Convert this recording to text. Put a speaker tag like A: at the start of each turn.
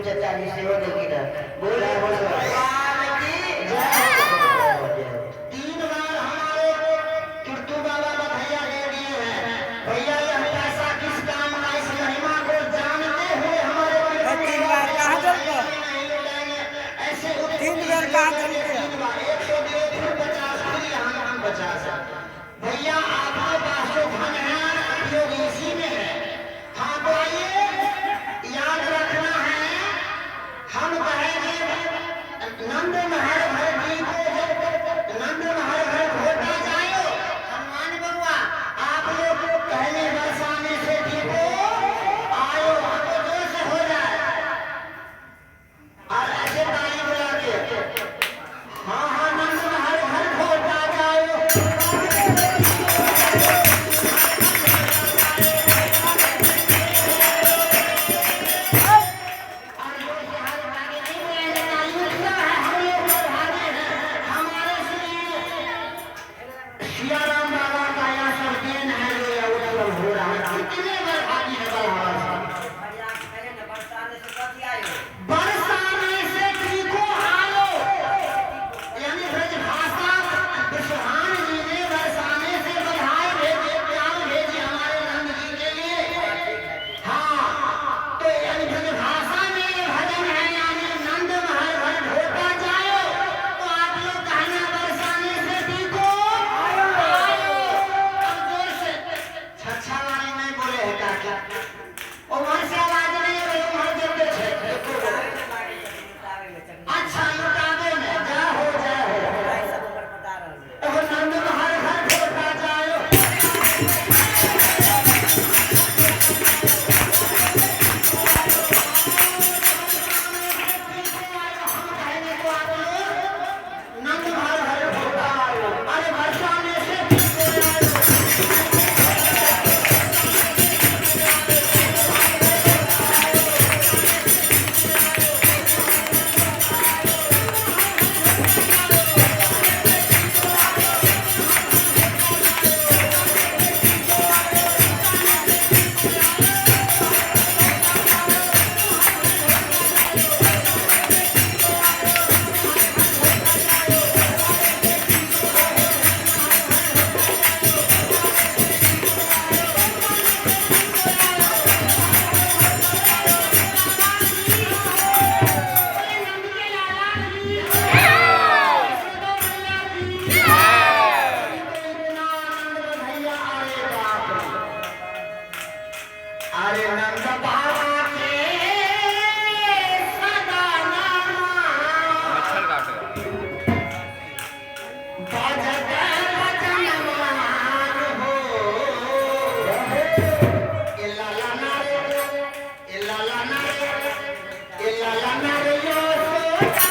A: चचा जी सेहो देलखिन हँ। बोले भगवान की जय। 3 बार हमारे किर्तू बाबा बधैया दे दिए हैं। भैया यह पैसा किस काम का, इस महिमा को जानते हुए हमारे
B: 3 बार कहाँ देलकै?
A: नहीं लुटाएंगे। ऐसे
B: 3 बेर कहाँ देलकै?
A: 3 बार 100 दिए, फिर 50, फिर यहाँ हम 50। भैया आपके पास जो धन है उपयोग इसी में है। हाँ तो आइए याद रखना है, हम कहेंगे नंद महल भर जी को, जब नंद महल भर घोटा जायो हनुमान बबुआ, आप लोग पहले बरसाने से ठीक हो आयो, हमको जोर से हो जाए और ऐसे ताली बुला के, हाँ हाँ नंद महल भर घोटा जायो। सियाराम बाबा का यह सब then है जो यह उत्सव हो रहा है। कितने बार भागी है बलहावा से। बरसाने से टीको आयो, यानी ब्रजभाषा विश्वान जी ने बरसाने से बधाई भेजे, प्यार भेजी हमारे नंद जी के लिए। हाँ तो यानी ब्रजभाषा में ये भजन है, यानी नंद महल भर ढोका जायो, तो आप लोग कहना बरसाने से टीको आयो। अब जोर से छछा वाली नहीं बोले है काका, उम्र से आवाज नहीं है, उम्र देते छे। अच्छा लुटावे में जा हो जा हो। एगो नंद महल घर ढोका जायो। हम कहने को आप लोग नंद महल घर ढोका आयो, अरे बरसाने से टीको आयो। नंद के लाला की यशोदा मैया की इतना आनंद बधैया। अरे बाप रे, अरे नंद बाबा के सदा नामा
C: मच्छर काट रहा।
A: बजत भजन मान हो। ए लाला ना रे, ए लाला ना रे, ए लाला ना रे यो सोता।